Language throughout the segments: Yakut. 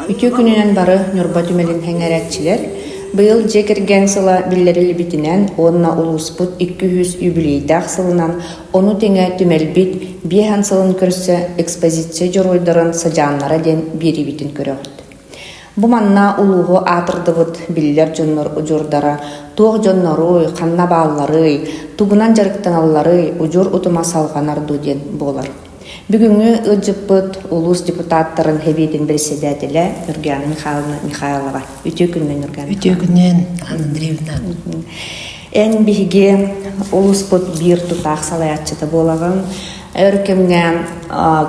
Үтүө күнүнэн бары Ньурба түмэлин сэҥээрээччилэр быйыл дьиэ кэргэн сыла биллэриллибитинэн уонна улууспут 200 юбилейдаах сылынан, ону тэҥэ түмэлбит 5 сылын көрсө экспозиция дьоруойдарын сыдьааннара диэн биэриибитин көрөҕүт. Бу манна улууһу аатырдыбыт биллэр дьоннор удьуордара туох дьонноруй, ханна баалларый, тугунан дьарыктаналларый, удьуор утума салҕанар дуу диэн буолар. Бүгүҥҥү ыалдьыппыт улуус депутаттарын Сэбиэтин бэрэссэдээтэлэ Нюргиана Михайловна Михайлова. Үтүө күнүнэн, Нюргиана. Үтүө күнүнэн, Анна Андреевна. Эн биһиги улууспут биир тутаах салайааччыта буолаҕын. Өр кэмҥэ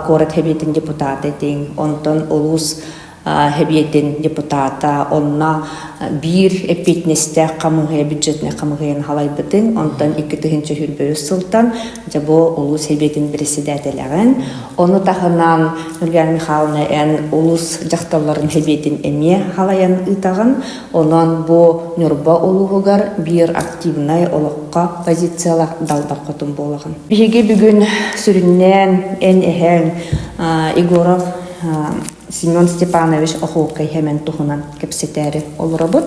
куорат Сэбиэтин депутата этиҥ, онтон улуус Сэбиэтин депутата онно биир эппиэтинэстээх хамыыһыйа бюджетнай хамыыһыйаны халайбытыҥ, онтон 2023 сылтан дьэ бу улуус Сэбиэтин председателэҕин. Ону таһынан Нургиана Михайловна эн улуус дьахталларын Сэбиэтин эмиэ халайан ыытаҕын. Онон бу Ньурба улууһугар биир активнай олоххо позициялаах далбар хотун буолаҕын. Биһиги бүгүн сүрүннээн эн эһэҥ Егоров Семен Степанович Охуоккай Хэмэн туһунан кэпсэтээри олоробут.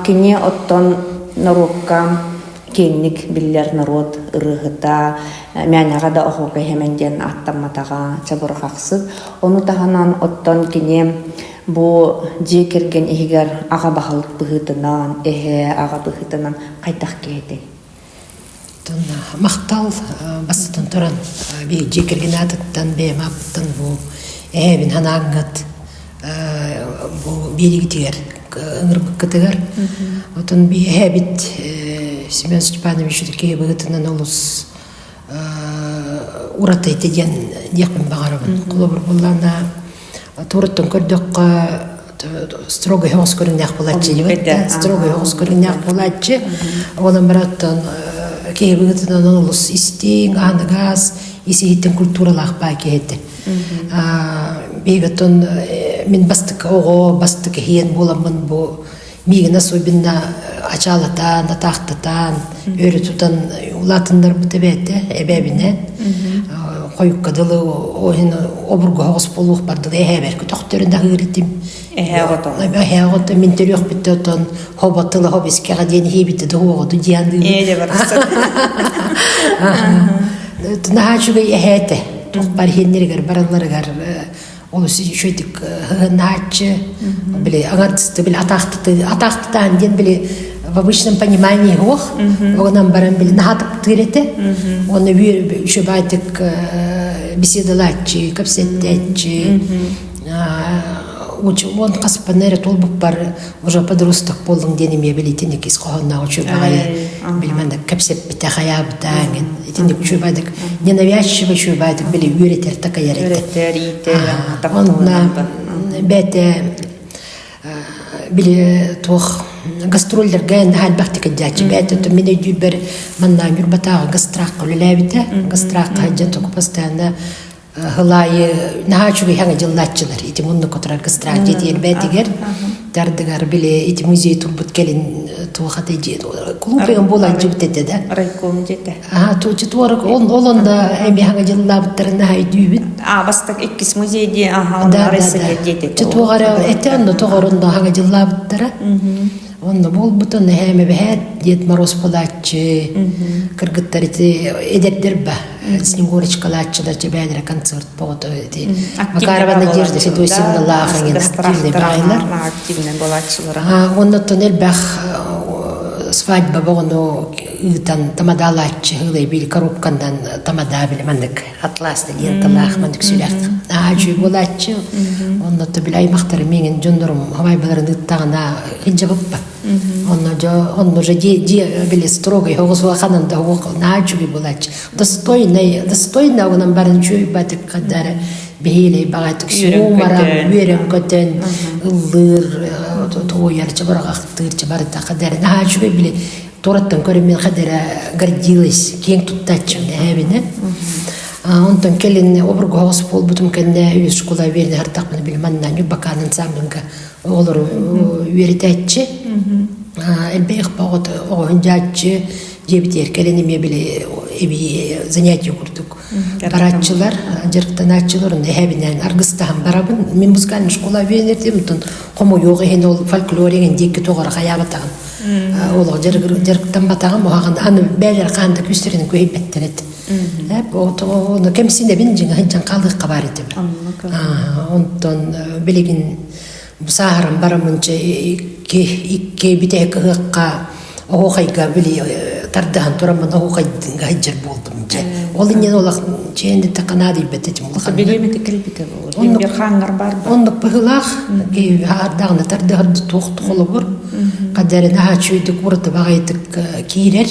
Кини оттон норуокка киэҥник биллэр норуот ырыаһыта, мээнэҕэ да Охуокай Хэмэн диэн ааттамматаҕа чабырҕахсыт. Ону таһынан оттон кини бу дьиэ кэргэн иһигэр аҕа баһылык быһыытынан, эһээ аҕа быһыытынан хайдах киһи этэй? Махтал бастатан туран биир дьиэ кэргэн аатыттан бэйэм ааппыттан бу эһээбин санааҥҥыт бу биэригитигэр ыҥырбыккытыгар отон эһээбит Семен Степанович киһи быһыытынан олус ураты этэ диэн диэхпин баҕарабын. Холобур буоллаҕына туораттан көрдөххө строго оҕус көрүҥнээх буолааччы диэбит строго оҕус көрүҥнээх буолааччы онон бараттан киһи быһыытынан олус истиҥ аныгас ис-иһиттэн культуралаах баа киһи этэ биһиги мин бастакы оҕо бастакы иһиэн буоламмын бу миигин особенно ачаалатаан, атаахтатаан, өрө тутан улаатыннарбыт эбээтэ, эбээбинэ. Хойукка дылы оһин обургу оҕус буолуох бардылы эһээбэр көтөхтөрүн аһыыр этим. Эһээ оҕото. Эһээ оҕото мин төрүөхпүттэ отон хобо тыла хобискэҕэ диэн иһиибитэ дуоҕуду диэн Ээ дьэ барахсан. Наһаа үчүгэй эһээтэ. Туох бар иһиннэригэр баралларыгар олус үчүгүйдүк ыһыннааччы били аҥардысты били атаахтаты атаахтатаан диэн били в обычном понимании суох онон баран били наһаа таптыыр этэ уонна үчүгэйдик беседалааччы кэпсэтээччи уон хаспана эрэ туолбуппар уже подросток буоллуҥ диэн эмиэ били итинник ис хоһоонноох үчүгэйи билимэн кэпсэппитэ хайаабыта эҥин итинник үчүгэйдик ненавязчиво үчүгэйдик били үөрэтэр такайар этэ үөрэтэр иитэр онно бэйэтэ били туох гастролларга наһаа элбэхтик илдьээччи бэйэтэ мин өйдүүрбэр манна Ньурбатааҕы гастрахха үлэлээбитэ гастрахха сылдьан тугу постоянно Һылаайы наһаа үчүгэй хаҥа дьыллааччылар ити муннукка турар кыстраат дьиэтигэр бээтигэр тардыгар били ити музей турбут кэлин туох ата дьиэ клуб ыам буолан дьибит этэ да райком дьиэтэ аа туочу туорак ол ол онно эми хаҥа дьыллаабыттарын наһаа өйдүүбүт а бастак иккис музей дии аха онно Россия дьиэтэ туоҕара этэ онно тоҕор онно хаҥа дьыллаабыттара Онно буолбутун эһээм эбэһээт Дед Мороз буолааччы, кыргыттар ити эдэрдэр ба Снегурочкалааччылар дьэбээлэрэ концерт боҕото ити Макарова Надежда Федосьевналаах эҥин активный баайылар. Активный буолааччылара. Оннуттан элбэх свадьба боҕону ыытан тамадаалааччы ылай били коробкандан тамада били маннык атласный ленталаах маннык сүлэх аа үчүгэй буолааччы онно то били аймахтарым миҥин дьоннорум хабайбаларын ыыттаҕына илдьэ онно дьо онно уже дьиэ били строгой оҕус ханан да наһаа үчүгэй буолааччы достойный достойно онон барын үчүгэй батык хаддара биһиилэй баҕайтык суумаран үөрэн көтөн ыллыыр туойар чабырҕахтыыр чабарыта хадара наһаа үчүгэй били Тураттан көрөн хадара гордилась, киэҥ туттааччым эбинэ. Онтон кэлин обургу оҕус буолбутум кэннэ үс школа үөрэнэ сыртахпына били манна Ньурбакаан ансамбльга оҕолору үөрэтээччи. Элбэх оҕоһун дьааччы. Дьиэбитигэр кэлэн эмиэ били эбии занятие курдук барааччылар, дьарыктанааччылар, онно эһэбинээн аргыстаһан барабын. Мин музыкальный школа үөрэнэртим, онтон хомойуох иһин ол фольклор иҥин диэки тоҕо эрэ хайаабатаҕым. Олох дьарыктамматаҕым, уһаҕын аны бээлэр хаан да күүстэрин күһэйбэттэр эт. Ону кэмсинэбин дьиҥэ сылдьан хаалыахха баар этим. Онтон билигин сааһыран бараммын чэ икки бүтэһик ыһыахха оһуохайга били тардыһан тураммын оһуохайга сылдьар буолдум дьэ. Ол иннинэ олох чээн дэтэххэ наадыйбат этим улахан. Бириэмэтэ кэлбитэ буолуо. Бир хааннар бар ба. Оннук быһыылаах аардаҕына тардыһар туох холобур хадарын аһааччыйдык ураты баҕайытык киирэр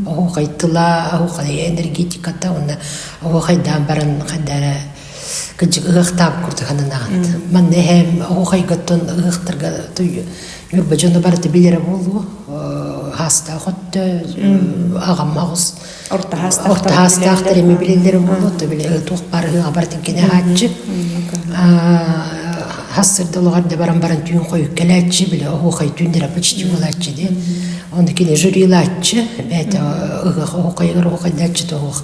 оһуохай тыла оһуохай энергетиката уонна оһуохайдаан баран хадара кыдьык ыһыахтаабыт курдук сананаҕыт. Манна эһээм оһуохайгаттан ыһыахтарга Ньурба дьоно барыта билэрэ буолуо. Хаастаах өттө, аҕам аҕыс Орто орто хаастаахтар эми билэллэрэ буолуо. То били туох баар ыһыаҕа барытын кини аһааччы. Хас сырда олоҕор да баран баран түүн хойут кэлээччи, били оһуохай түүннэрэ почти буолааччы диэн. Ону кини жюрилааччы, бэйэтэ ыһыах оһуохайыгар оһуохайдааччы тоһуох.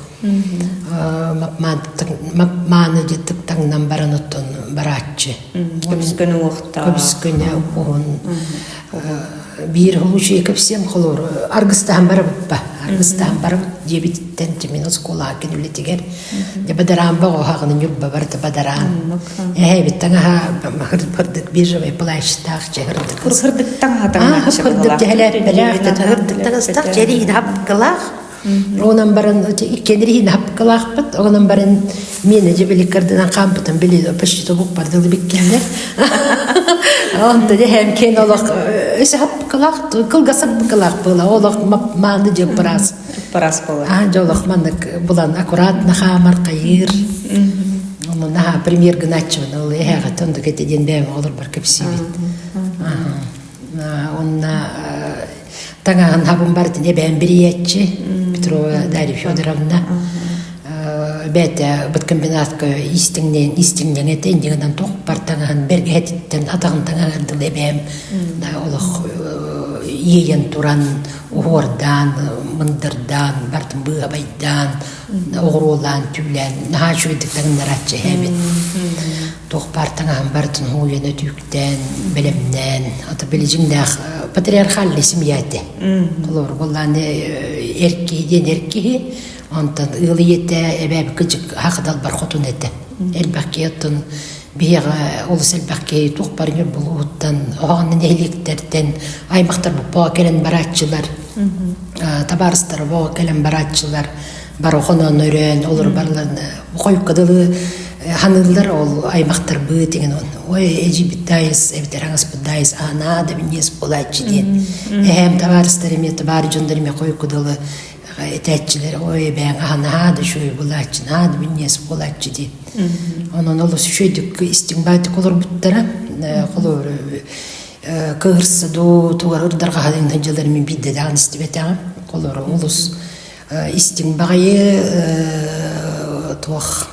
Мааны дьиттик таҥнан баран оттон барааччы. Көбүскөнө уохтаах. Көбүскөнө уһун. Биир случай кэпсиэм холоор аргыстаһан барабыппа. Аргыстаһан барабыт диэбититтэн тимин оскуолаҕа кин үлэтигэр. Дьэ бадараан боҕоһаҕына Ньурба барыта бадараан. Эһэбит таҥаһа хырдык биржевый плащтаах чэ хырдык. Хырдык таҥаһа таҥаһа. Хырдык дьэһэлээппэлээх, хырдык таҥастаах, чэриин хапкылаах. Онон баран иккиэн иһин хапкалаахпыт, онон баран миэнэ дьэ били кырдынан хаампытым били почти тобукпар дылы биккиллэр. Онто дьэ һэм киэн олох өсө хапкалаах, кылгас хапкалаах буола, олох мааны дьэ быраас. Быраас буола. Аа дьэ олох маннык булан аккуратно хаамар хайыыр. Онно наһаа премьер гынааччыбын ол эһээҕэ ондук этэ диэн бэйэм оҕолорбор кэпсиибит. Онна таҥаһын хабын бардын эбээн бирийээччи Петрова Дарья Федоровна бэйэтэ быткомбинатка истиҥнээн истиҥнэҥ этэ иннигинэн туох бар таҥаһын бэргэһэтиттэн атаҕын таҥаһыгар дылы эбээм олох иэйэн туран уһуордаан мындырдаан бартын быабайдаан оҕуруолаан түүлээн наһаа үчүгэйдик таҥыннарааччы эһээбит туох баар таҥаһын барытын уһуйан өтүүктээн, бэлэмнээн, ата били дьиҥнээх патриархальный семья этэ. Холобур, буоллааны эр киһи диэн эр киһи, онтон ыал ийэтэ эбээби кыдьык хахыдалбар хотун этэ. Элбэх киһи оттон биһиэхэ олус элбэх киһи туох бар булууһуттан, оһоҕонно нэһилиэктэртэн аймахтар боппоҕо кэлэн барааччылар, табаарыстар боҕо кэлэн барааччылар, бары хоноон өрөөн олор барыларын хойукка дылы ханыыллар ол аймахтарбыт деген ой эдьиийбит даайыс эбэтэр аҥаспыт даайыс аанаа да минньиэс буолааччы диэн эһээм табаарыстар эмиэ табаар дьоннор эмиэ хойукка дылы этээччилэр ой эбээҥ аһанаһаа да үчүгэй буолааччы наһаа да минньиэс буолааччы диэн онон олус үчүгэйдик истиҥ баайтык олорбуттара холобур кыһырса дуу тугар ырдарҕаһа дьылар мин биирдэ даҕаны истибэтэҕим холобур олус истиҥ баҕайы туох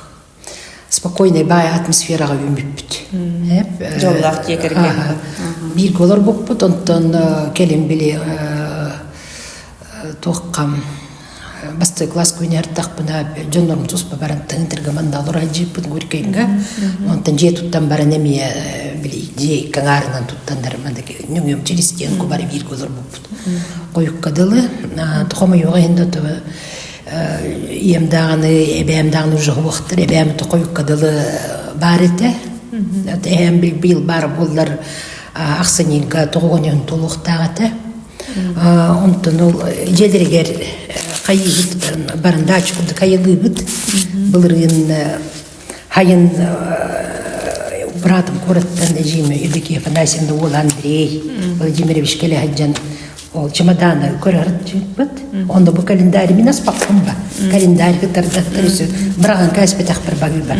спокойный баай атмосфераҕа үүммүппүт. Дьоллоох дьиэ кэргэн. Бииргэ олорбуппут, онтон кэлин били туохха бастакы класс күнү дьоннорум туспа баран тыһыынтырга манна олоро сылдьыппыт Горькайга. Онтон дьиэ туттан баран эмиэ били дьиэ икки аҥаарынан туттаннар маннык нөҥүөм через стенку бары бииргэ олорбуппут. Хойукка дылы хомойуоҕа иһин да ийэм даҕаны эбээм даҕаны уже уохтар эбээм хойукка дылы баар этэ. Эһээм быйыл баар буоллар ахсынньыга тоҕугуньун туолуохтаах этэ. Онтон ол дьиэлэригэр хайыыбыт барандааччы курдук хайылыыбыт. Былырыын Хайын быраатым куораттан эдьиийим Евдокия Афанасьевна уола Андрей Владимирович кэлэ сылдьан ол чемоданы көрөр чыыппыт. Онно бу календарь мин аспаппын ба. Календарь кытарда өссө быраҕан кээспэтэхпэр баҕыыба.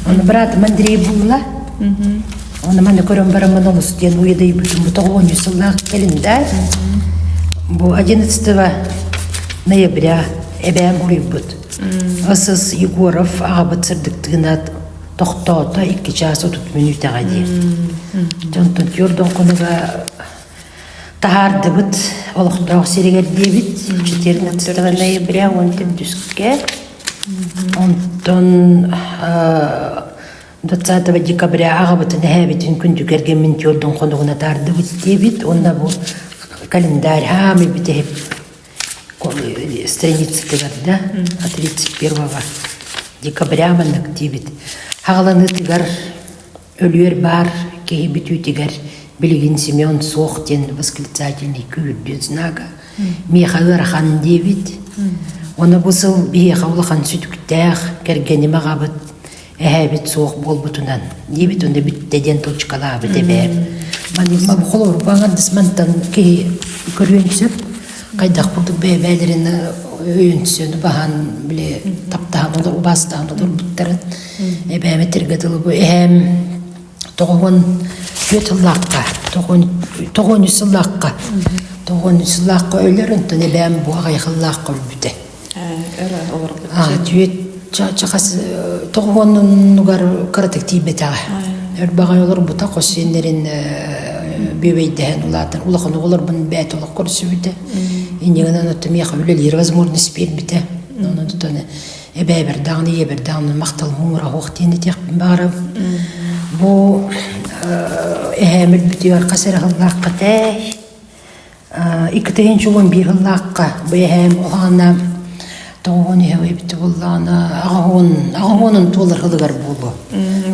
Ону быраатым Андрей булла. Оны маны көрөн бараммын олус диэн уйадыйбытым. Бу тоҕуонньу сыллаах календарь. Бу 11 ноября эбээм уруйбут. СС Егоров аҕабыт сырдыктыгына тохтоото 2 чаас 30 мүнүүтэҕэ дии. Дьонтон түөрт хонуга Таһаардыбыт олохтоох сиригэр диэбит 14 ноября 14-кэ. Онтон 20 декабря аҕабытын эһээбитин күндү кэргэммин түөрдүн хонугуна таардыбыт диэбит уонна бу календарь хаамый бүтэһик страницатыгар да 31 декабря маннык диэбит хаҕаланыытыгар өлүөр баар киһи бүтүүтүгэр билигин Семен суох диэн восклицательный күүрдүн знага миэхэ ыарахан диэбит Ону бу сыл биһиэхэ улахан сүтүктээх кэргэним аҕабыт эһээбит суох буолбутунан диэбит уонна бүттэ диэн точкалаабыт эбээм. Манна холобур баҥардыс мантан киһи көрүөн сөп хайдах курдук бэйэ-бэйэлэрин өйөнсөн убаһан били таптаһан олор убаастаһан олорбуттарын эбээм этэргэ дылы бу эһээм 94 сыллаахха 93 сыллаахха 93 сыллаахха өлөр онтон эбээм бу аҕыйах сыллаахха өлбүтэ Өрө олорбут. Түөт чахас тоҕуоннугар кыратык тиийбэтэҕэ. Өрбаҕай олорбута хос сиэннэрин бүөбэйдэһэн улаатан улахан оҕолорбун бэйэтэ олох көрсүбүтэ. Иннигинэн оттон миэхэ үлэлиир возможность биэрбитэ. Онон тутан эбээбэр даҕаны ийэбэр даҕаны махтал муҥура суох диэн этиэхпин баҕарабын. Бу эһээм өлбүтүгэр хас эрэ сыллаахха тээй 2011 сыллаахха бу эһээм уһаана тоҕуон иһэ эбитэ буоллаҕына аҕаһуон аҕаһуонун туолар сылыгар буолуо.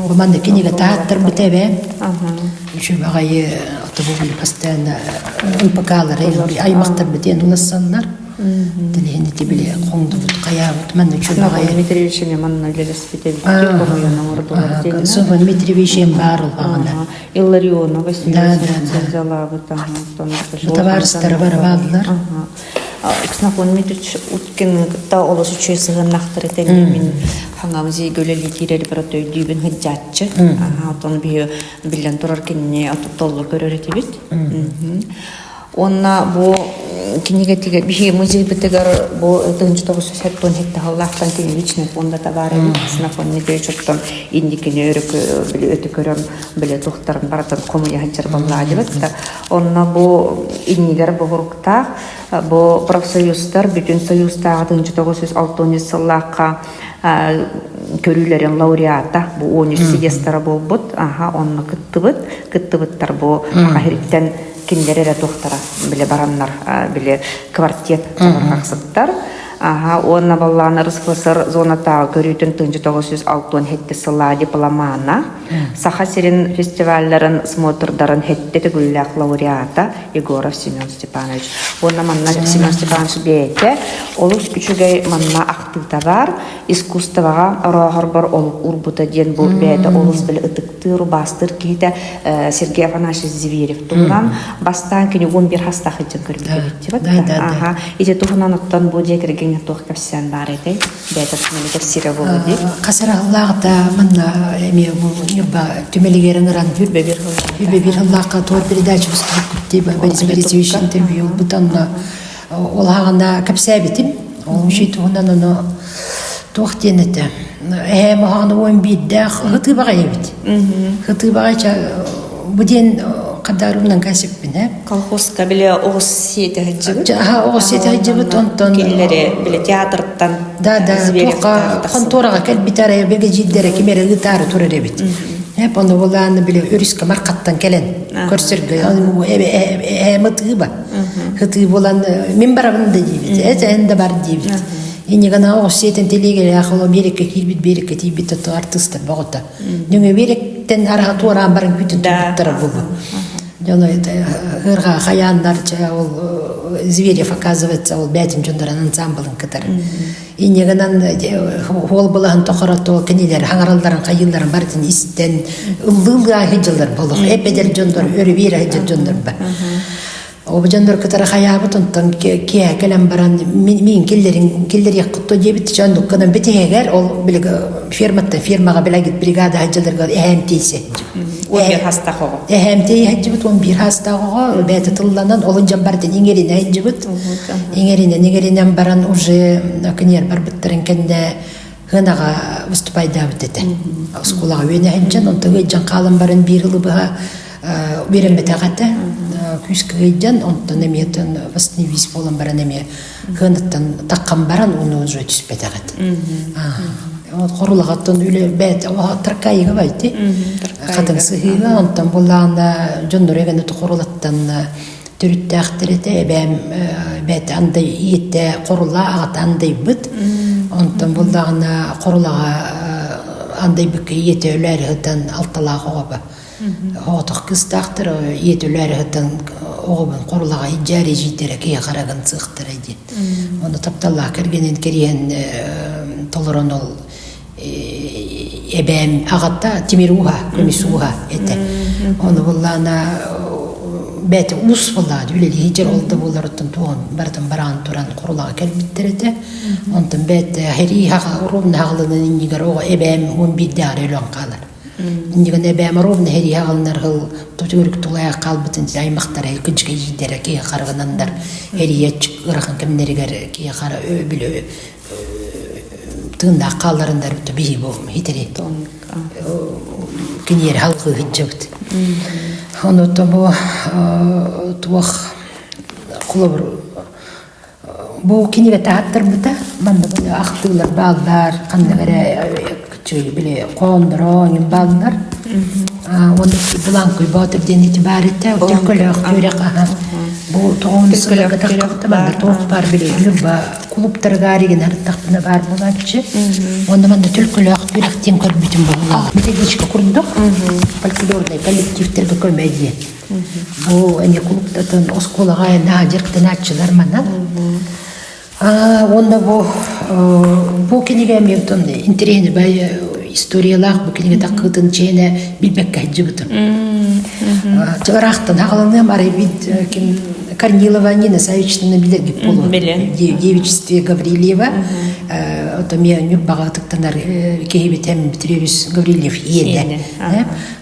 Бу манна кинигэ таһааттарбыт эбээм. Үчүгэй баҕайы отобу постоянно НПК-лары аймахтарбыт диэн улассаллар. Тилиһин ити били хоҥдубут хайаабыт манна үчүгэй баҕайы. Дмитриевич эмиэ манна үлэлэспит эбит хомуйан оҥордулар диэн. Софья Дмитриевич эм баар улаҕана. Илларионова сюзалаабыт Табаарыстара барабааллар. Ксенофон Дмитриевич Уткины кытта олус үчүгэй сыһыаннаахтар этэ мин хаҥа музейга үлэлии киирэр барат өйдүүбүн сылдьааччы. Оттон биһи биллэн турар кинини толло көрөр этибит. Уонна бу кинигэтигэр биһиги музейбытыгар бу 1977 сыллаахтан кини личный фондата баар эбит. Ксенофон Дмитриевич оттон инникини өрө били өтө көрөн били туохтарын барытын хомуйа сылдьар буоллаадыбыт да. Онно бу иннигэр буһуруктаах бу профсоюзтар бүтүн союзтааҕы 1963 сыллаахха көрүүлэрин лауреата бу 13 съездара буолбут. Аха онно кыттыбыт. Кыттыбыттар бу Саха кинилэр эрэ туохтара били бараннар били квартет чабырҕахсыттар аха уонна баллаан РСФСР зонатааҕы көрүүтүн 1967 сыллаа дипломана Саха сирин фестивалларын смотрдарын хэттэ төгүллээх лауреата Егоров Семен Степанович уонна манна Семен Степанович бэйэтэ олус үчүгэй манна ахтыыта бар искусствоҕа орооһорбор олук уурбута диэн бу бэйэтэ олус били ытыктыыр убаастыыр киһитэ Сергей Афанасьевич Зверев туһунан бастаан кини 11 хастаах сылдьан көрбүт эбит Аха ити туһунан оттон бу дьиэ кэргэҥҥэ туох кэпсээн баар этэй бэйэтэ туһунан кэпсиирэ буолуо дии Хас эрэ сыллааҕыта манна эмиэ бу Ньурба түмэлигэр ыҥыран Хүрбэ биир сыллаахха туор передача устубуккут дии Борис Борисович интервью ылбыт онно ол аҕана кэпсээбитим ол үчүй туһунан ону туох диэн этэ эһээм оһоҕону уон биирдээх хытыы баҕай эбит хытыы баҕай бу диэн хадаарымнан кэсиппин э колхозка били оҕус сиэтэ сылдьыбыт оҕус сиэтэ сылдьыбыт онтон кинилэри били театртан да да туохха хонтуораҕа кэлбит арай бигэдьиирдэрэ ким эрэ ыытаары турар эбит эп ону булааны били өрүскэ мархаттан кэлэн көрсөргө эһээм ытыыба Хытыы буолан мин барабын да диибит, эн да бар диибит. Иннигана оҕус сиэтэн тэлиэгэлээх ол биэрэккэ киирбит, биэрэккэ тиийбит ото артыыстар боҕото. Нөҥө биэрэктэн араха туораан баран күтүн турбуттара буолу. Дьоно ыарҕа хайааннар чэ ол Зверев оказывается ол бээтин дьоннорун ансамблын кытары. Иннигынан хуол былаһын тохорото кинилэр хаҥаралларын хайыылларын барытын истэн ыллыы-ыллыы сылдьаллар болох эп-эдэр дьоннор өрүбиэр сылдьар дьоннор ба. Ол дьоннор кытары хайаабыт онтон киэһэ кэлэн баран миин киллэрин киллэриэххит диэбит дьон гынан битиһэгэр ол били ферматтан фермаҕа билэгит бригада сылдьалларга эһээм тиийсэ 11 хастаах оҕо. Эһээм тиийэ сылдьыбыт 11 хастаах оҕо бэйэтэ тылланан олун дьон барытын иҥэринэ сылдьыбыт. Иҥэринэн иҥэринэн баран уже киниэр барбыттарын кэннэ Хынаҕа выступайдаабыт этэ. Оскуолаҕа үөнэ сылдьан, онтон ыалдьан хаалан баран биир ылы быһа. Үөрэммэтэх этэ. Күүскэ ыйдьан, онтон эмиэ восстановись буолан баран эмиэ кыаныттан таххан баран уну уже түспэтэх этэ. Хорулаҕаттан үлэ бэт таркайыга байти. Хатын сыһыыга онтон буллаана дьоннор эгени хорулаттан төрүттээхтэр этэ эбээм бэт андай иитте хорула аҕата андайбыт. Онтон буллаҕына хорулаҕа андайбыкка ийэтэ өлөөрү сытан алталаах оҕо Оҕотох кыыстаахтар ийэтэ өлөөрү сытан оҕобун хорулаҕа илдьээр эдьиийдэрэ киһи харагын сыахтара диэн. Ону тапталлаах кэргэнин кэриэһин толорон ол эбээм аҕата тимир ууһа, көмүс ууһа этэ. Ону буллаана бэйэтэ уус буоллаҕа үлэлии сылдьар ол да буоллар оттон туоҕун барытын бараан туран хорулаҕа кэлбиттэр этэ. Онтон бэйэтэ сэрии ровно хаҕылынан иннигэр оҕо эбээм 11-дээҕэр өлөн хаалар. Иннигин эбээм ровно сэриигэ аҕалынар сыл тутуурүк тулаайах хаалбытын аймахтара кынчыка иирдэрэ киһи харыгынаннар эрийэччик ыарахан кэмнэригэр киһи хара били тыыннаах хаалларыннар биһи бу хитери киниэри халҕыы сылдьабыт. Онуота бу туох холобур Бу кинигэ таһаттарбыта, манна били ахтыылар бааллар, ханна эрэ били хоонноро оонньун бааллар. Уонна Буланкуй Боотур диэн ити баар этэ, төлкөлөөх түөрэх аха. Бу тоҕуон сылларга таххахта манна туох баар били Ньурба клубтарыгар игин арыттахпына баар буолааччы. Уонна манна төлкөлөөх түөрэх диэн көрбүтүм буолла. Методичка курдук фольклорнай коллективтергэ көмө диэн. Бу эмиэ кулуптатын оскуолаҕа наһаа дьарыктанааччылар манан. Уонна бу бу кинигэ эмиэ оттон интэриэһинэй бай историялаах бу кинигэ таккытын чээнэ билбэккэ сылдьыбытым. Ыраахтан хаҕаланыам арай бит ким Корнилова Нина Савична билэргит буолуо. Девичестве Гаврильева. Ото эмиэ Ньурбаҕа ытыктанар киһибит эм Петрович Гаврильев иэнэ.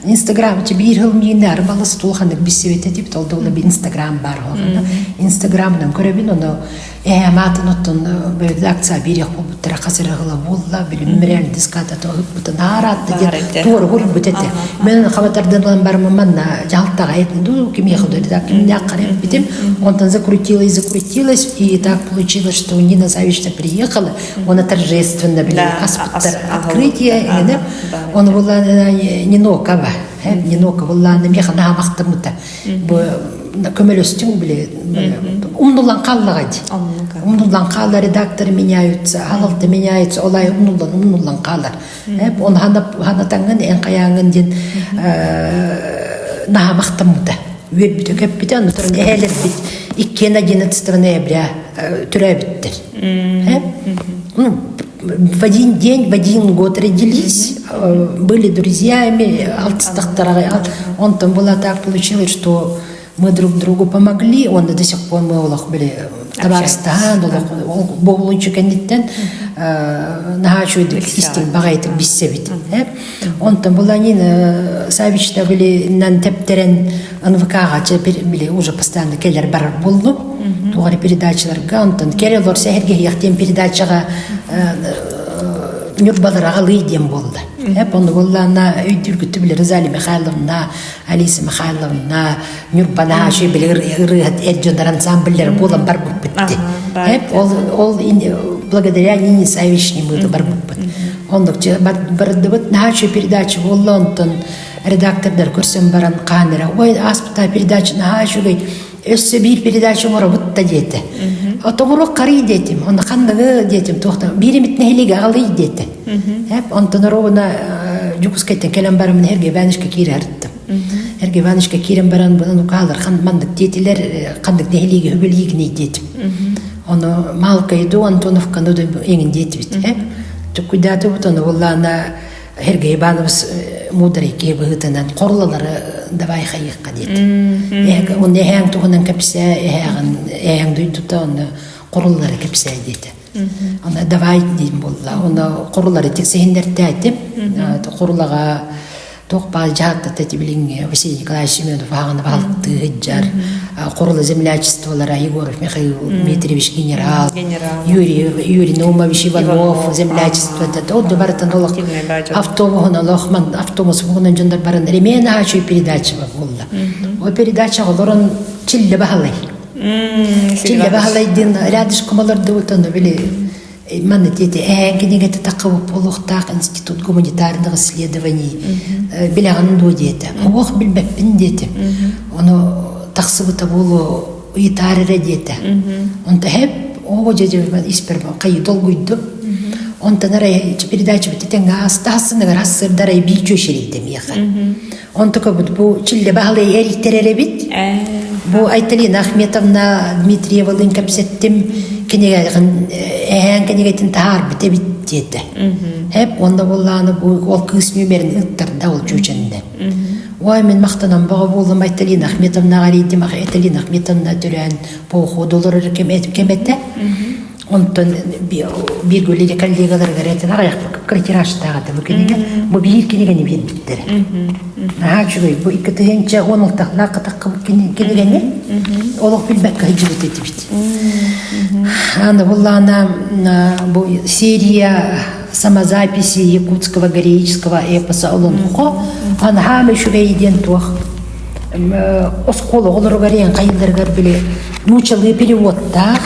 Инстаграм биир сыл мииннээр балыс тулханнык билсибит этибит ол да Инстаграм баар оҕоно Инстаграмынан көрөбүн ону эһээм аатын оттон редакция биириэх буолбуттара хас эрэ ыла буолла билим реальдиската тоһуппутун аараатта диэн туора хурбут этэ мен хабатардан ылан барымын манна дьаһалтаҕа ду кимиэхэ да редактор кимнээххэ онтон закрутилась закрутилась и так получилось что Нина Савична приехала Оны торжественно били аспыттар открытие иҥэнэ оны буллаана Нинокова Нинокова буллаана миэхэ наамахтаммыта бу көмөлөстүҥ били умнуллан хааллаҕа дии умнуллан хаалла редактор меняются халалта меняется олай умнуллан умнуллан хаалар оны ханатаҥҥын эн хайааҥҥын диэн наамахтаммыта үөрбүтэ көппүтэ аны туран эһээлэрбит иккиэн 11 ноября төрөөбүттэр Ну, в один день, в один год родились, были друзьями, онтон было так получилось, что мы друг другу помогли, он до сих пор мы олох были табаарыстаһан, олох боолунчу кэнниттэн наһаа үчүгэйдик истиҥ баҕайытык билсэбит. Онтон была Нина Савична были тэптэрэн НВК-ҕа били уже постоянно кэлэр барар буоллум. Туох эрэ передачаларга онтон кэлэ олорсо эһэргэһиэх диэн передачаҕа Ньурбалар аҕалыы диэн буолла. Эп онно буоллаана өйдүүргүттү билэр Розалия Михайловна, Алиса Михайловна, Ньурбана үчүгэй били ырыаһыт эр дьоннор ансамбллара буолан барбыппыт дии. Эп ол ол благодаря Нине Савичне мы барбыппыт. Оннук бардыбыт наһаа үчүгэй передача буолла онтон редактордар көрсөн баран хаан эрэ ой ааспыта передача наһаа үчүгэй өссө биир передача оҥоробут да диэтэ отобурук харый диэтим онно ханныгы диэтим туохтан биир эмит нэһилиэгэ аҕалый диэтэ онтон оруобуна Дьокуускайтан кэлэн бараммын Эргэ Ивановичка киирэ сырыттым Эргэ Ивановичка киирэн баран бунан укаалар маннык диэтилэр ханнык нэһилиэги үбүлиигиний диэтим ону Малкайду Антоновканы эҥин диэтибит Чуккуйдаатыбыт ону буллаана Сергей Иванович муударай киһи быһыытынан хорлалары давай хайыахха диэтэ. Онно эһээҥ туһунан кэпсээ, эһээҕин эһээҥ дойдута онно хоруллары кэпсээ диэтэ. Онно давай диэн буолла. Онно хоруллары тиксиһиннэртээтим. Хорулаҕа туох баар дьаһалтата ити билиҥҥи Василий Николаевич Семенов аҕаны баһылыктыы сылдьар. Хорула землячестволара Егоров Михаил Дмитриевич генерал, Юрий Юрий Наумович Иванов землячествота ол да барытын олох автобуһун олох ман автобус бугунан дьондар баран ремень аачуй передача буолла. Ол передача олорон чилле баһалай. Чилле баһалай диэн рядышком олордубут ону били Манна диэти эһээн кинигэтэ таххыбыт буолуохтаах институт гуманитарных исследований билэҕин дуо диэтэ. Ох билбэппин диэтим. Ону тахсыбыта буолуо ыйытаар эрэ диэтэ. Онто хэп оо дьэ испэр хайы долгуйдум. Онтон арай передачабыт тэҥҥэ ааста ассыныгар ассырдар ай биир чүөшэрийдэ миэхэ. Онтукабыт бу Чиллэ Баһылай эрийтэрэр эбит. Бу Айталина Ахметовна Дмитриевалыын кэпсэттим, кинигэҕин эһээн кинигэтин таһаарбыт эбит диэтэ. Эп уонна буоллааны бу ол кыыс нүөмэрин ыттарда ол чүүчэннэ. Ой, мин махтанан баҕа буоллум Айталина Ахметовнаҕа эрийдим, Айталина Ахметовна төрөөн походу олорор кэмэтэ. Онтон бииргэ үлэлиир коллегаларыгар этэн аҕыйах квартираштаах этэ бу кинигэ. Бу биир кинигэни биэрбиттэрэ. Наһаа үчүгэй. Бу 2016-лаах катаххыбыт кинигэни олох билбэккэ сылдьыбыт этибит. Аны буллаана бу серия самозаписи якутского героического эпоса олонхо анаһаам үчүгэй диэн туох оскуола оҕолоругар иэн хайылларыгар били нуучалыы переводтаах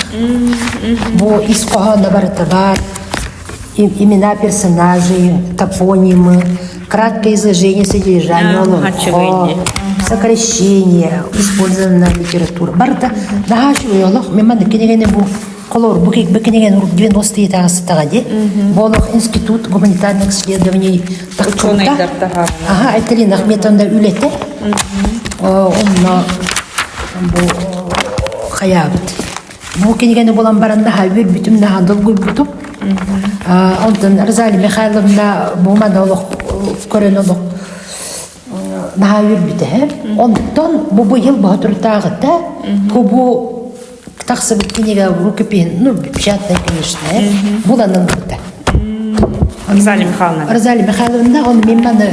бу ис хоһооно барыта баар имена персонажей топонимы краткое изложение содержания олоҥхо сокращение использованная литература барыта наһаа үчүгэй олох мен маннык кинигэни бу Холор, бу кинигэн 90 таҕыстаҕа ди. Болох институт гуманитарных исследований Ученыйдар Аха, Айталина Ахметовна үлэтэ. Онно бу хайаабыт. Бу кинигэни булан баран наһаа үөрбүтүм, наһаа долгуйбутум. Онтон Розалия Михайловна бу маны олох көрөн олох наһаа үөрбүтэ. Онтон бу быйыл боһотурдааҕыта бу тахсыбыт кинигэ рукопись, ну, печатная, конечно, булан ылбыта. Розалия Михайловна. Розалия Михайловна, он мен маны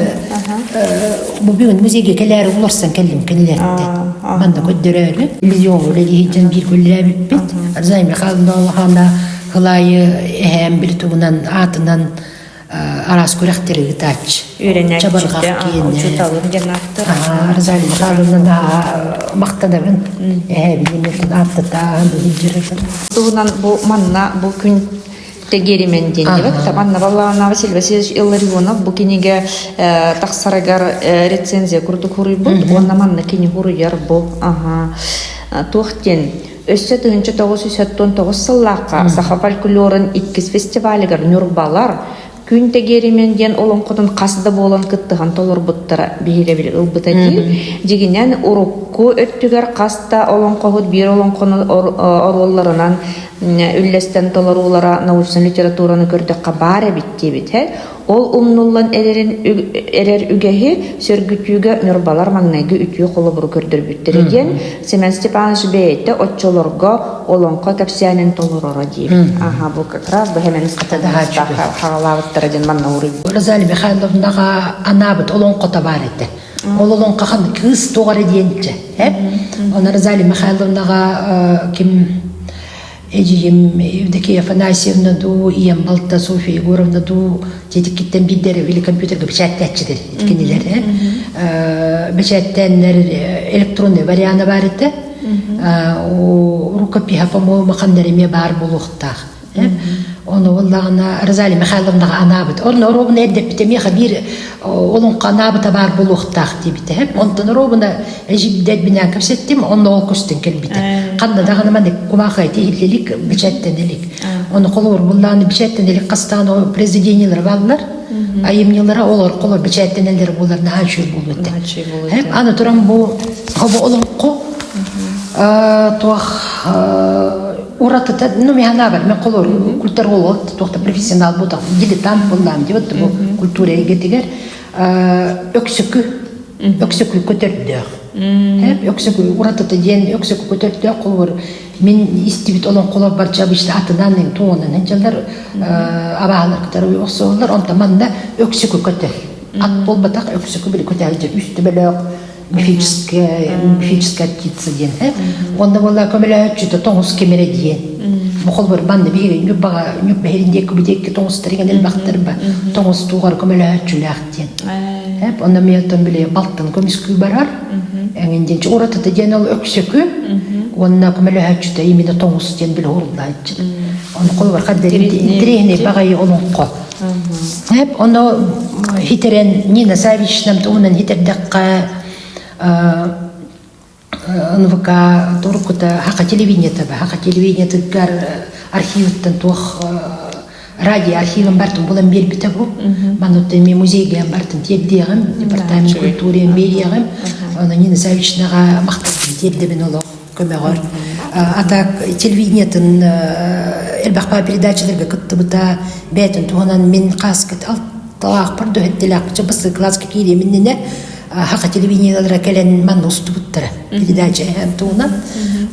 бу бүгүн музейге кэлээри уларсан кэллим кинилерте. Манна көддөрөөрү. Миллион үлэлиһийтен биир күллээбиппит. Розалия Михайловна улахана хылайы эһээм били тугунан аатынан араас күрэхтэри ыытааччы. Үөрэнээччитэ, учууталым диэн автор. Розалия Михайловна махтанабын. Эһээбин ааттатаан илдьирин. Туһунан бу манна бу күн тегеримен диэн диэбит. Манна баллаана Василий Васильевич Илларионов бу кинигэ тахсарыгар рецензия курдук хуруйбут. Уонна манна кини хуруйар бу. Аха. Туох диэн Өссө 1979 сыллаахха саха фольклорун иккис фестивалыгар Ньурбалар Күн Тэгиэримэн диэн олоҥхотун хас да буолан кыттыһан толорбуттара биһирэбил ылбыта дии. Дьигинэн урукку өттүгэр хас да олоҥхоһут биир олоҥхону оруолларынан үллэстэн толоруулара научнай литератураны көрдөххө баар эбит диэбит. Ол умнуллан эрэрин эрэр үгэһи сөргүтүүгэ ньурбалар маҥнайгы үтүө холобуру көрдөрбүттэрэ диэн Семен Степанович бэйэтэ оччолорго олоҥхо кэпсээнин толороро диэбит. Аха, бу как раз бу Семен Степанович хаҕалаабыттара диэн манна уруйбут. Розалия Михайловнаҕа анаабыт олоҥхото баар этэ. Ол олоҥхо хан кыыс туох эрэ диэнчэ. Оны Розалия Михайловнаҕа ким Эдьиийим Евдокия Афанасьевна дуу, ийэм балта Софья Егоровна дуу тиэтиккиттэн биирдэрэ или компьютерга бэчээттээччилэр кинилэр бэчээттээннэр электронный вариана баар этэ. Рукопиһа, по-моему, ханна эмиэ баар буолуохтаах. Ону буоллаҕына Розалия Михайловнаҕа анаабыт. Онно оруобуна эрдэппитэ миэхэ биир олоҥхо анаабыта баар буолуохтаах диэбитэ. Онтон оруобуна Эдьиийдэрбинээн кэпсэттим, онно ол көстөн кэлбитэ. Ханна даҕаны маннык кумаахы эти иһиллилик, бэчээттэн илик. Ону холобур буллааны бэчээттэн илик хастаан ол произведениелары бааллар. Айымньылара олор холор бэчээттэнэллэр буолар наһаа үчүгэй буолуо этэ. Аны туран бу хобо олоҥхо туох уратыта ну мен ханаабар мен холор культуролог туохта профессионал буолтах дилетант буоллаам диэбит бу культура эйгэтигэр өксөкү Өксөкү көтөрдөөх. Өксөкү уратыта диэн өксөкү көтөрдөөх холобур мин истибит олоҥхолор барча обычно атынан туонан дьаллар абаалар кытары охсуоллар онто манна өксөкү көтөр. Ат буолбатах өксөкү били көтөһүлдьэр үс төбөлөөх. Мифическая, мифическая птица диэн. Онно буолла көмөлөһөччүтэ тоҥус кемере диэн. Бу холбор манна биһиги ньурбаҕа ньурба иһирин диэки диэки тоҥустар иҥэн элбэхтэр ба тоҥус туоҕар көмөлөһөччүлээх диэн. Эп онно миэтон били балтын көмүскүү барар. Эҥин диэн уратыта диэн ол өксөкү уонна көмөлөһөччүтэ именно тоҥус диэн били урурлааччы. Ону холбор хаддер интириэһинэй баҕайы олоҥхо. Эп ону хитерен Нина Савичнам туһунан хитердэххэ НВК турукута хака телевидениета ба хака телевидениетыгар архивыттан туох радио архивын бартын булан биэрбитэ бу мануттан мен музейга бартын тиэрдиэҕим департамент культуры биэриэҕим онон Нина Савичнаҕа махталбын тиэрдэбин олох көмөҕөр а так телевидениетын элбэх передачаларга кыттыбыта бэйэтин туһунан мин хааскыт алталаахпар дөһөттелээхпичэ бастакы класска киириэм иннинэ хака телевидениелара кэлэн манна устубуттара передача эһэм туһунан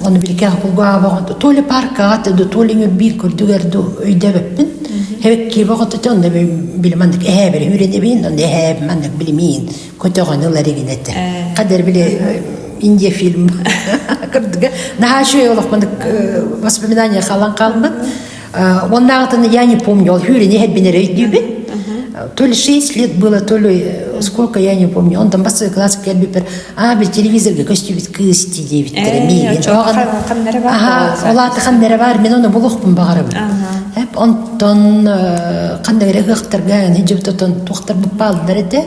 ону биликээх кулгаабаҕа то ли паркаҕа то ли биир көрдүгэр өйдөбөппүн хэбэкки боҕото онно били маннык эһээбэр үүрэнэбин онно эһээб маннык билимиин көтөҕөн ылар игин этэ хадер били Индия фильм кырдыга наһаа үчүгэй олох маннык воспоминания халан хаалбыт Оннааҕытын я не помню, ол хүүрени эһэрбин эрэ өйдүүбүн. То ли 6 лет было, то ли сколько, я не помню. Онтон бастакы класска кэлбиппэр, аа, бил телевизорга көстүбүт кыыс дии диэбиттэрэ миигин. Аха, ол аата ханна эрэ баар, мен ону булуохпун баҕарабын. Эп онтон ханна эрэ ыһыахтарга дьыбыт отон туохтарбыт бааллар этэ.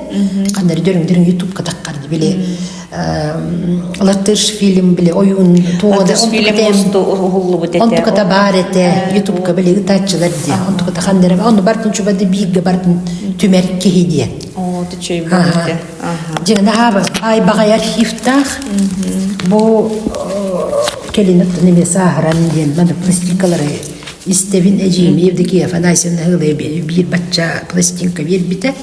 Ханна эрэ дөрүҥ-дөрүҥ ютубка таххарды били Латыш фильм били ойуун Латыш фильм уһуллубут этэ. Онтуката баар этэ. Ютубка били ытааччылар диye. Онтуката ханнара онну бартын чубады бииргэ бартын түмэр киһи диye. Оо, түчөй буолбут. Дьиҥ наһаа баай баҕай архивтаах. Бу кэлин оттон эмиэ сааһыран диэн маны пластинкалары истэбин эдьиийим Евдокия Афанасьевна Һыылай биир бачча пластинка биэрбитэ.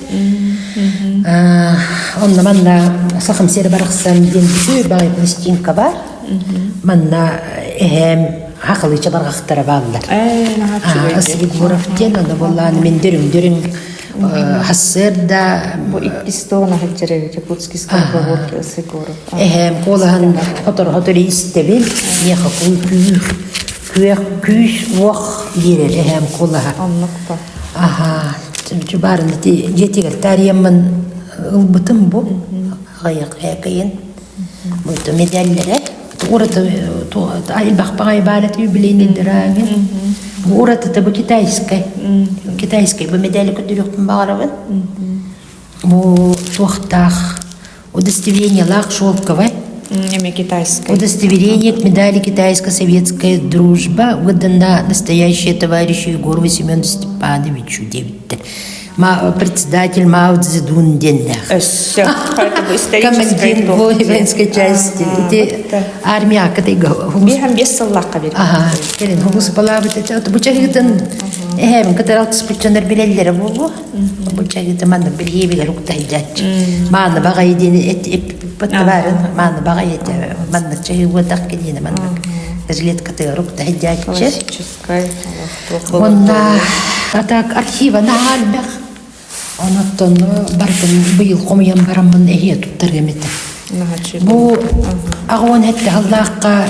Онно манна Сахам сири барахсан диэн үчүгэй баҕайы пластинка бар. Манна эһээм хахалыыча барҕахтара бааллар. Егоров диэн аны буоллаан мин дөрүҥ-дөрүҥ хассыарда Бу иккис туоҕун сылдьар эбит Якутский скороговорки Егоров. Эһээм куолаһын хотор-хотор истэбин. Миэхэ күүх күөх күүс уох биэрэр эһээм куолаһа. Оннук ба. Аха, баарын ити дьиэтигэр таарыйаммын ылбытым бу аҕыйах ээкэйин. Бу медаллэрэ ураты элбэх баҕайы баар этэ юбилейный дыраангин. Бу уратыта бу китайскай. Китайскай бу медали көрдөрүөхпүн баҕарабын. Бу туохтаах удостоверениелаах шелковай. Эми китайскай. Удостоверение к медали «Китайско-советская дружба» выдана настоящее товарищу Егорову Семену Степановичу диэбиттэр. Председатель Мао Цзэдун диэннээх. Өссө. Командир воинской части. Ити армия кытайга Биһан бес сыллаахха бир. Аха, кэлин хулус балаабыт этэ. Бу чаһыытын эһэм кытары алтыспытчанар билэллэрэ буолуо. Бу чаһыыты манна билиэбилэр уктайдаччы. Мааны баҕайы диэни эппит баарын мааны баҕайы этэ. Манна чаһыыбатах киниэне маннык жилеткатыгар уктайдаччы. Классическай. Онна а так архива наһаа элбэх. Онуттан барытын быйыл хомуйан бараммын эһиэ туттарыам этэ. Бу аҕуон этте халлаахха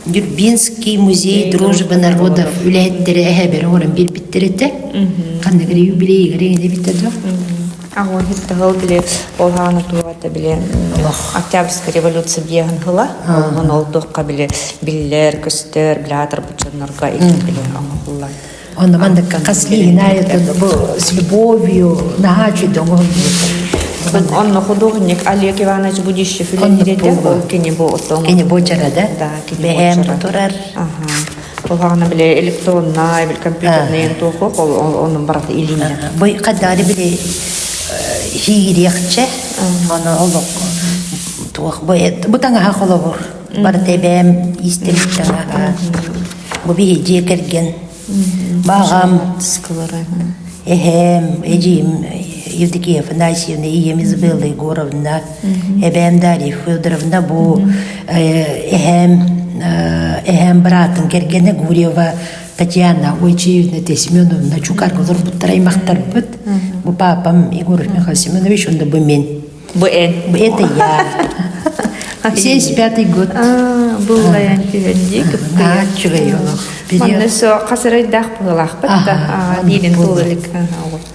Дюрбинский музей дружбы народов үлэһиттэрэ эһэбэр оҥорон биэрбиттэр этэ. Ханнык эрэ юбилейыгар эҥин эбитэ дуо? Аҕуон хиттаһыл били ол хаана туоҕата били Октябрьская революция диэһин хыла ол ол туохха били биллэр көстөр били аатырбыт дьоннорго били оҥоһуллар Онно маннык хас лиһин аайытын бу с любовью наһаа үчүгэй оҥоһуллубут. Онно художник Олег Иванович Будищев үлэлиир ол кини бу отон Кини буочара да? Да, кини Бэһэм турар. Аха. Ол били электроннай, били компьютерный туоху ол онун барата илиинэ. Бу хаддаары били хиириэхчэ ону олох туох бу бу таҥаһа холобур барыта эбээм иистэммит таҥаһа бу биһи дьиэ кэргэн Баҕам, эһээм, эдьиийим Евдокия Афанасьевна, ийэм Изабелла Егоровна, эбээм Дарья Федоровна бу эһээм эһээм быраатын кэргэнэ Гурьева Татьяна Ойчиевна Семеновна Чукарга олорбуттар аймахтарбыт. Бу папам Егоров Михаил Семенович, онда бу мен. Бу эн. Это я. 75 год. Буллайан түһэн дии кыптыйа. Үчүгэй олох. Манна со хас эрайдаах быһыылаахпыт да биирин туол илик.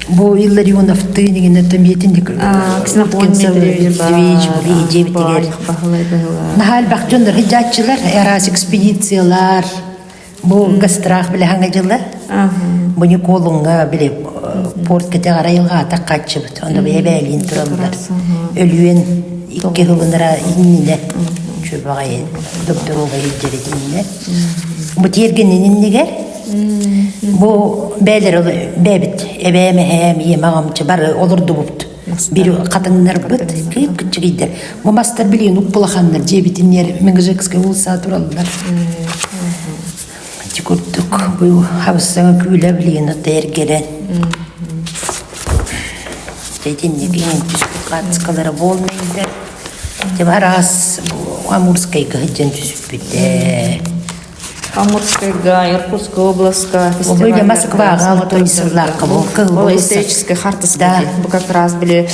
Бу Илларионовтыын иҥинэ томиэтин Ксенофонт Дмитриевич дьиэбитигэр. Наһаа элбэх дьоннор хыдьааччылар, араас экспедициялар, Бу гастрах билэ хаҥа дьыла. Бу Николуҥҥа били порт кэтэҕэр айылҕаата хааччыбыт. Онно бэйэ-бэйэлиин тураллар. Өлүөн икки сылынара иннинэ чүбэҕэй докторуга илдьэрит иннинэ. Бу тиэргэнин иннигэр бу бээлэр бэбит эбээм эһээм ийэм аҕам бары олордубут. Бир хатыҥнарбыт кыып кыччыгыйдар. Бу мастар билигин уппулаханнар дьиэбитиннэр Мегежекская улуса тураллар. Ити курдук бу хабыссаҥа күүлэ билигин ото эргэрэн. Итинник иҥин түспүт хаацкалара буолмайдар. Дьэ араас Амурскайга сылдьан түспүтэ. Амурскайга, Иркутская областка фестиваль Москваҕа Алтойсырлаахха бу Ол историческай хартыска бу как раз били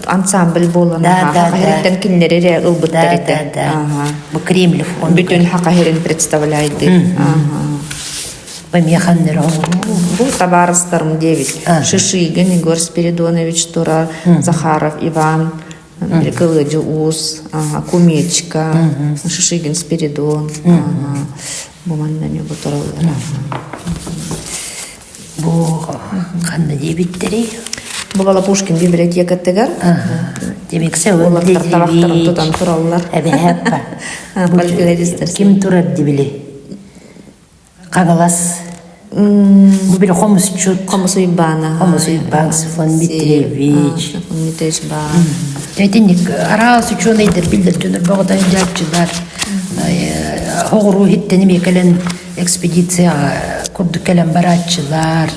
ансамбль буолан хаха кинилэри эрэ ылбыттар этэ. Бу Кремль фонд. Бүтүн хаха херин представляйды. Помеханнар Бу табаарыстарым диэбит. Шишигин Егор Спиридонович турар, Захаров Иван, Кылыдьы Уус, Кумечка, Шишигин Спиридон, бу манна эмиэ бу тураллара. Бу ханна диэбиттэрий? Бу Пушкин библиотекатыгар Демексе уолаттар табахтарын тутан тураллар. Эбэһээппа. Фольклористар. Ким турар дибили? Хаҥалас бу били хомусчут Хомус Уйбаана. Хомус Уйбаан Софон Дмитриевич. Софон Дмитриевич баар. Итинник араас учуонайдар биллэр дьонор бөҕөтөн дьааччылар хоҕуруу иһиттэн эмиэ кэлэн экспедицияҕа курдук кэлэн барааччылар.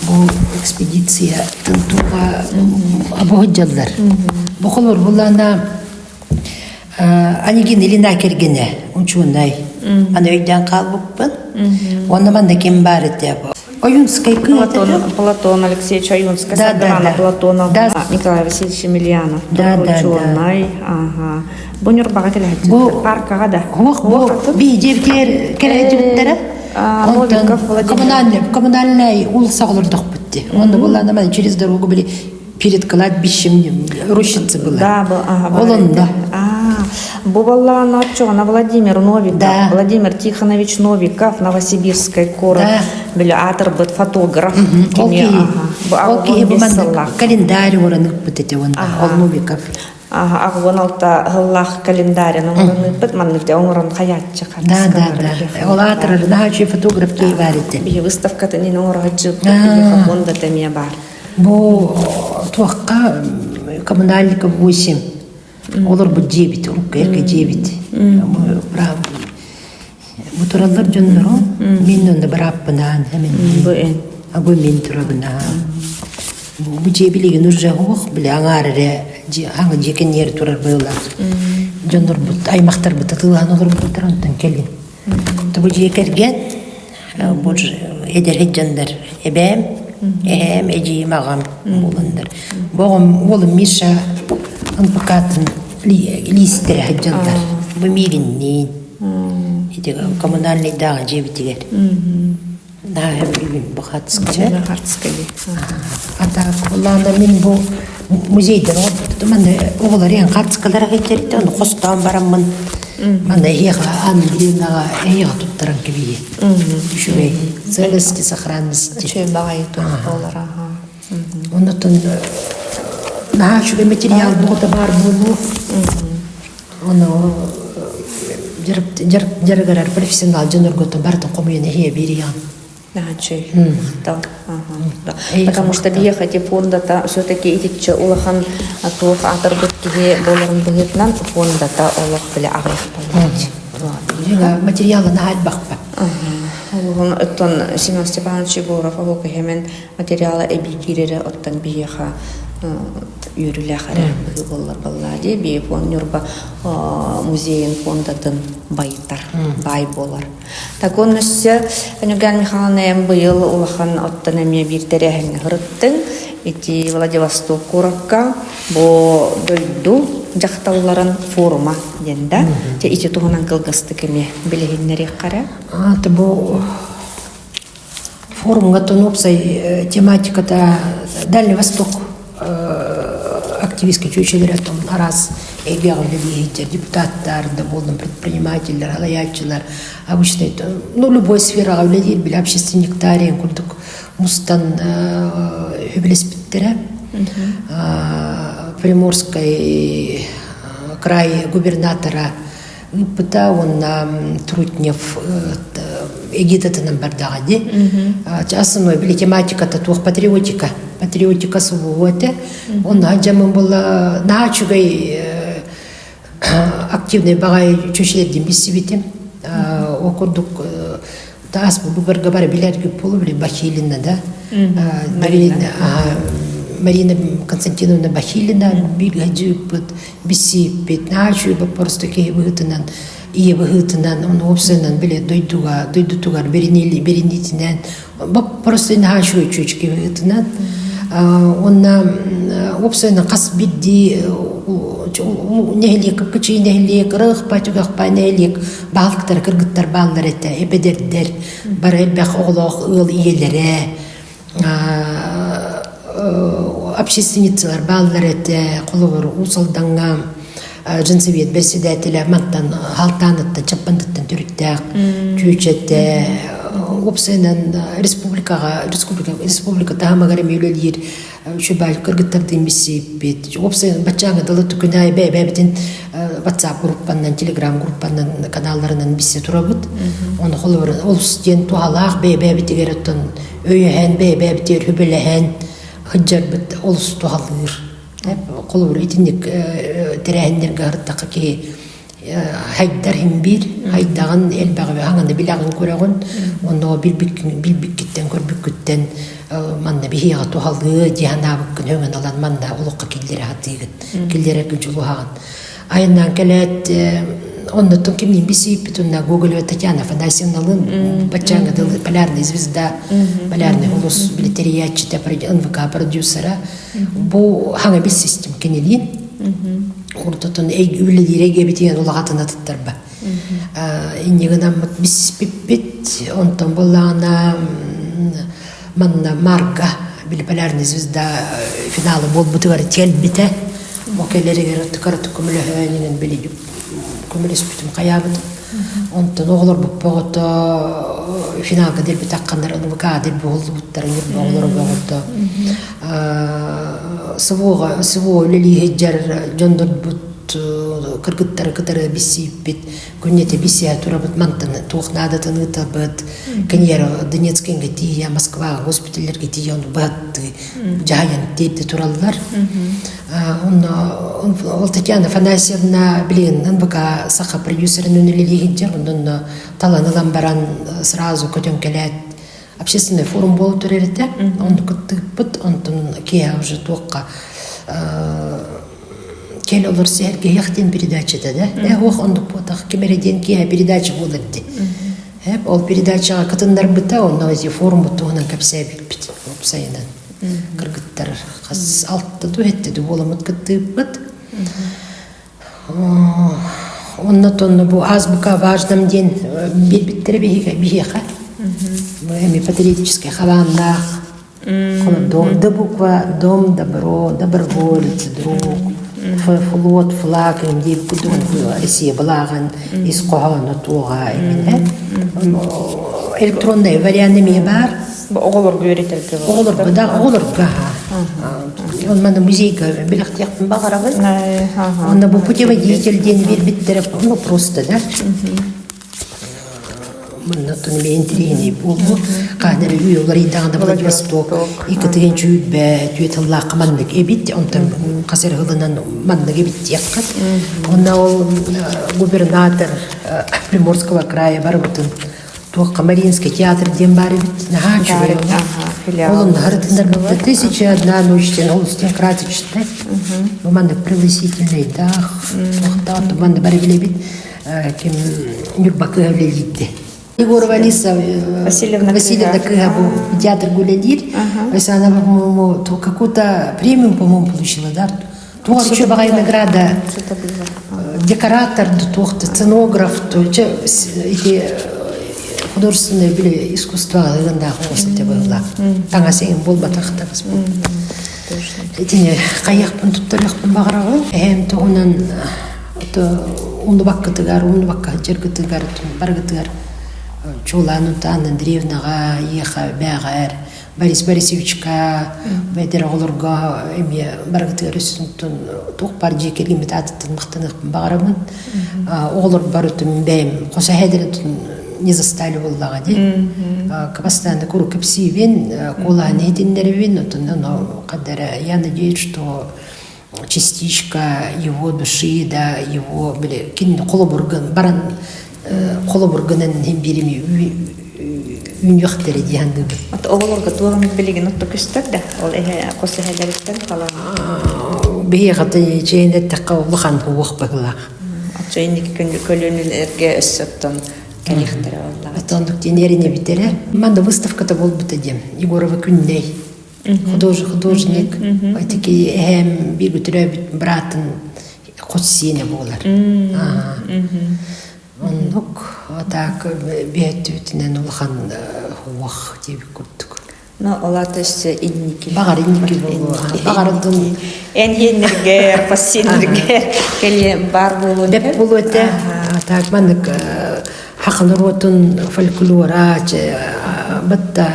Бу экспедиция тутууга абоһуддьаллар. Бу холор булана Анигин Илина кэргэнэ учуонай. Аны өйдөөн хаалбыппын. Уонна манна ким баар этэ? Ойунскай Платон, Платон Алексеевич Ойунскай, Да, да, Саргылана да. Платонова, Да. Николай Васильевич Емельянов. Да, да, да. Учуонай, ага. Бу Ньурбаҕа Бу кэлэһэччиттэр паркаҕа да. Хуох бу биидиэбитигэр кэлэһэччиттэрэ. Онтон Новиков Владимир. коммунальный коммунальный улица олордохпут дии. Онно буллаана через дорогу были перед кладбищем рощица была. Да, был, ага, Ол онно. А, бу баллаан отчугана Владимир Новиков, Да. Владимир Тихонович Новиков, Новосибирскай куорат, Да. били аатырбыт фотограф. Ол Кини, киһи, ага, бу ол киһи бу 85 маннык сыллаах. календарь уоран ыппыт этэ уонна ол Новиков. Ага, 86 сыллаах календарин оҥорон ыыппыт, маннык дьэ оҥорон хайааччы Да, да, да. Ол аатырар наһаа үчүгэй фотограф киһи баар этэ. Биһи выставкатын ин оҥороһуччу, биһи фонда эмиэ баар. Бу туохха коммунальника 8 олорбут дьиэбит, урукку эргэ дьиэбит. Бу тураллар дьоннорум, мин онно бырааппынаан, Бу эн. Бу мин турабынаан. Бу дьиэ билигин уже уох, били аҥаар эрэ аҥы дьиэ кэнниэр турар быылаах. Дьоннорбут, аймахтарбыт атыылаан олорбуттар онтон кэлин. Бу дьиэ кэргэн бу эдэр дьоннор эбээм, эһээм, эдьиийим, аҕам буоланнар. Бу оҕом уолум Миша НПК-тын лиистэрэ сылдьаллар. Бу миигинниин. Ити коммунальныйдааҕы дьиэбитигэр. Наһаа бүгүн бу хатысканы. Хартысканы. Ата улаана мин бу музейдар оҕорбутум аны оҕолор иһэн хартыскалара кэлтэртэ ону хостоон бараммын манна эһиэхэ Ангелинаҕа эһиэхэ туттаран кэбиһи үчүгэй целости сохранности Үчүгэй баҕайы туох буолар аха. Оннотон наһаа үчүгэй материал буота баар буолуо. Ону дьарыгырар профессионал дьоноргото барытын хомуйан эһиэ биэриэҕин. Наһаа Потому что биһиэхэ ити фондата все-таки итиччэ улахан туох аатырбыт киһи буоларын быһыытынан фондата олох бile аҕыйах буолааччы. Материалы наһаа элбэхпэ. Олуһун оттон Семен Степанович Егоров оһуок иһэмэн материала эбии киирэрэ оттон биһиэхэ үөрүүлээх эрэ быһыы буоллар баллаа дии бии фонд Ньурба музейын фондатын байытар баай буолар. Так он өссө Нюрган Михайловна эн быйыл улахан оттон эмиэ биир тэрээһиҥҥэ сырыттыҥ. Ити Владивосток куоракка бу дойду дьахталларын форума диэн да. Дьэ ити туһунан кылгастык эмиэ билиһиннэриэххэ эрэ. Бу форумҥа уопсай тематиката Дальний Восток активистка чүөчэлэрэ араас эйгэҕэ үлэлииһиттэр депутаттар да буоллун предпринимателлэр халайааччылар обычный ну любой сфераҕа үлэлиир били общественниктар курдук мустан үбүлэспиттэрэ Приморскай край губернатора ыыппыта уонна Трутнев эгидатынан бардаҕа дии. Основной били тематиката туох патриотика. Патриотика субуо этэ. Онно дьамын була наһаа үчүгэй активный баҕай чүчүлэрдин билсибитим. Ол курдук таас бу бары билэргит буолу били Бахилина да Марина Марина Константиновна Бахилина бииргэ дьыыппыт билсииппит наһаа үчүгэй просто киһи быһыытынан ийэ быһыытынан ону уопсайынан били дойдуга дойдутугар бэриниитинэн просто наһаа үчүгэй үчүгэй быһыытынан уонна уопсайынан хас биирдии нэһилиэк кычый нэһилиэк ырыахпа түгэхпа нэһилиэк баһылыктара кыргыттар бааллар этэ эбэдэрдэр бары элбэх оҕолоох ыал ийэлэрэ общественницалар бааллар этэ холобур Уус Алдаҥҥа женсовет бэссэдээтэлэ мантан Халтааныттан Чаппандыттан төрүттээх чүөчэтэ уопсайынан республикаҕа республика республика таһымыгар эмиэ үлэлиир үчүгэй кыргыттардыын билсибиппит уопсайынан баччааҥҥа дылы түкүнээй бэйэ-бэйэбитин WhatsApp группанан Telegram группанан каналларынан билсэ турабыт ону холобур олус диэн туһалаах бэйэ-бэйэбитигэр оттон өйөһөн бэйэ-бэйэбитигэр сүбэлэһэн сылдьарбыт олус туһалыыр холобур итинник тэрээһиннэргэ ырыттахха киһи хайдар иһин биир хайдаҕын элбэҕи хаҥаны билэҕин көрөҕүн онно билбиккиттэн көрбүккүттэн манна биһиэхэ туһалыы дии санаабыккын өҥөн ылан манна олоххо киллэрэ сатыыгын киллэрэргин дьулуһаҕын айаннаан кэлээт оннуттан кимниин билсибиппит уонна Гоголева Татьяна Афанасьевналыын баччааҥҥа дылы полярная звезда полярный улус били тэрийээччитэ НВК продюсера бу хаҥа билсистим кинилиин Урутутун үлэлиир эйгэбитигэр улаҕатын атыттарба. Инньэ гынаммыт билсиспиппит, онтон буоллаҕына манна Марга били полярная звезда финалы буолбутугар кэлбитэ. Бу кэлэригэр кыратык көмөлөһөөнүнэн били көмөлөспүтүм хайаабытым. Онтон оҕолорбут боҕото финалга дэлби тахханнар НВК дэлби уһуллубуттар Ньурба оҕолоро боҕото СВО СВО үлэлии сылдьар дьоннорбут кыргыттары кытары билсииппит күннэтэ билсиһэ турабыт мантан туох наадатын ыытабыт кинилэр Донецкайга тиийэ Москваҕа госпиталларга тиийэ ону быһаттыы дьаһайан тиэрдэ тураллар онно ол Татьяна Афанасьевна билигин НВК саха продюсерын үлэлии сылдьар онно талан ылан баран сразу көтөн кэлээт общественный форум буола турар этэ онно кыттыыппыт онтон киэһэ уже туохха кэл олор сэһэргэһиэх диэн передачата да э ох оннук буотах ким эрэ диэн киэһэ передача буолар ди ол передачаҕа кытыннарбыта онно эти форуммут туһунан кэпсээбиппит уопсайынан кыргыттар хас алта ду этте ду буоламмыт кыттыыппыт Онно тонно бу азбука важном диэн биэрбиттэрэ биһиэхэ. Эми патриотическай хабааннаах. Д буква дом, добро, доброволец, друг, флот, флаг диэбит курдук Россия былааҕын ис хоһооно туоҕа эминэ. Электронный вариант эмиэ баар. Оҕолорго үөрэтэргэ Оҕолорго да, оҕолорго Он маны музейга билэхтиэхпин баҕарабын. Онно бу путеводитель диэн биэрбиттэрэ ну просто да. Манна тун эмиэ интириэһинэй буолбут. Хаан эрэ үй уларыйдаҕына Владивосток иккитигин чүүрбэ түөт сыллаахха маннык эбит. Онтон хас эрэ сылынан маннык эбит диэххит. Онно ол губернатор Приморского края барыбытын туохха Мариинский театр диэн баар эбит. Наһаа үчүгэй ол. Ол наһарытыннарбыт тысяча одна ночь диэн олус диэн красочный. Бу маннык пригласительныйдаах, туохтаах манна бары билэбит ким Ньурба кыһа үлэлиирди. Егорова Алиса Васильевна Васильевна кыһа бу театр үлэлиир. Она, по-моему, какую-то премию, по-моему, получила, да? Туох үчүгэй баҕайы награда декоратор туох сценограф ити художественное били искусствоҕа ыгындаах оҕус этэ быһыылаах. Таҥас эҥин буолбатах таҥас Итини хайыахпын туттарыахпын баҕараҕын. Эһэм туһунан умнубаккытыгар, умнубакка сылдьаргытыгар, барыгытыгар чуолаан Утаан Андреевнаҕа, Иэхэ Бээҕэр, Борис Борисовичка, эдэр оҕолорго эмиэ барыгытыгар өссүнтун туох баар дьиэ кэргэммит аатыттан махтаныахпын баҕарабын. Оҕолорбор өтүм бэйэм хос эһээлэрин не застали буоллаҕа дии. Постоянно куруук кэпсиибин, куолаһын иһитиннэрэбин, отон ону хадара я надеюсь, что частичка его души, да, его били кин холобургын баран холобургынан биирими үүнүөхтэрэ дии саныыбын. От оҕолорго туох эмит билигин отто көстөр да ол эһэ хос эһэлэриттэн халан Биһиэхэ чэйин эттэххэ улахан уох быһыылаах. Оччо инники көлүөнэлэргэ өссө оттон кэлиэхтэрэ буоллаҕа. Оттон диэн эрэнэбит эрэ. Манна выставката буолбута диэн Егорова Күннэй художник итики эһэм биир төрөөбүт быраатын хос сиэнэ буолар. Оннук так биһэттибитинэн улахан уох диэбит курдук. Ну, олата өссө инники. Баҕар инники буолуо. Баҕардын. Эн иэннэргэр, хос сиэннэргэр кэлиэ баар буолуон. Бэп буолуо этэ. Так маннык саха норуотун фольклора батта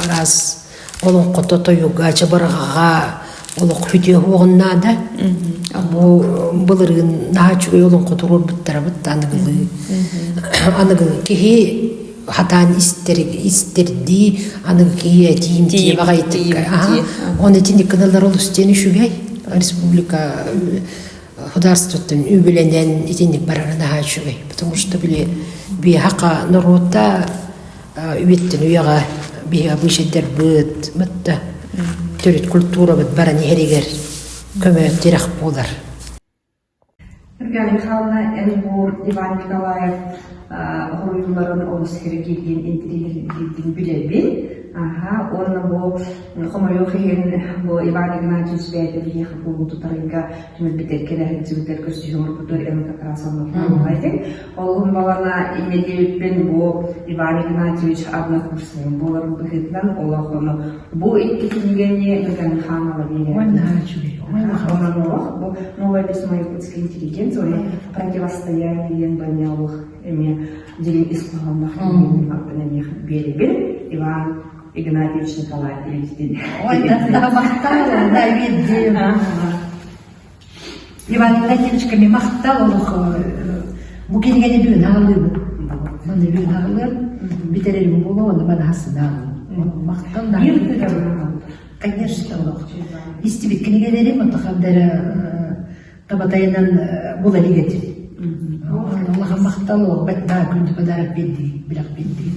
араас олоҥхото тойуга чабырҕаҕа олох үтүө уоҕун наада. Бу былырыын наһаа үчүгэй олоҥхо туруорбуттара бытта аныгылыы. Аныгылыы киһи хатаан истэр истэрдии аныгы киһи этиим тиийэ баҕайытык. Оны итинник гыналар олус диэн үчүгэй. Республика государствоттан үбүлэнэн итинник барара наһаа үчүгэй. Потому что били биһаха норуота үйэттэн үйэҕэ биһиги обычайдарбыт бытта төрүт культурабыт баран иһэригэр көмө тирэх буолар. Нургана Михайловна, эн бу Иван Николаев хоруйууларын олус сэргииргин, интириэһиргииргин билэбин. Аха, уонна бу хомойуох иһин бу Иван Игнатьевич бэйэтэ биһиэхэ кулун тутарыгар түмэлбитигэр кэлэ сылдьыбытыгар көрсүһүү оҥорбутугар эн как раз оннук этиҥ. Ол балана инньэ диэбиппин бу Иван Игнатьевич однокурсник буоларын быһыытынан олох ону бу икки кинигэни Нургана Михайловна биэрээт. Онон олох бу новое письмо якутской интеллигенции уонна противостояние диэн баннялых эмиэ дириҥ ис хоһоонноох кинигэни аттан эмиэ биэрэбин Иван Игнатьевич Николаевич Ой, махтал, да, видим. Иван Игнатьевичка ми махтал олох бу кинигэни бүгүн аҕалыыбын. Маны бүгүн аҕалыам, бүтэрэрим буолуо, онно маны хасынаабын. Махтал да. Конечно, олох. Истибит кинигэлэрим отохандара табатайынан була илик этим. Улахан махтал, бэт күндү подарок биэрдигит, билэх биэрдигит.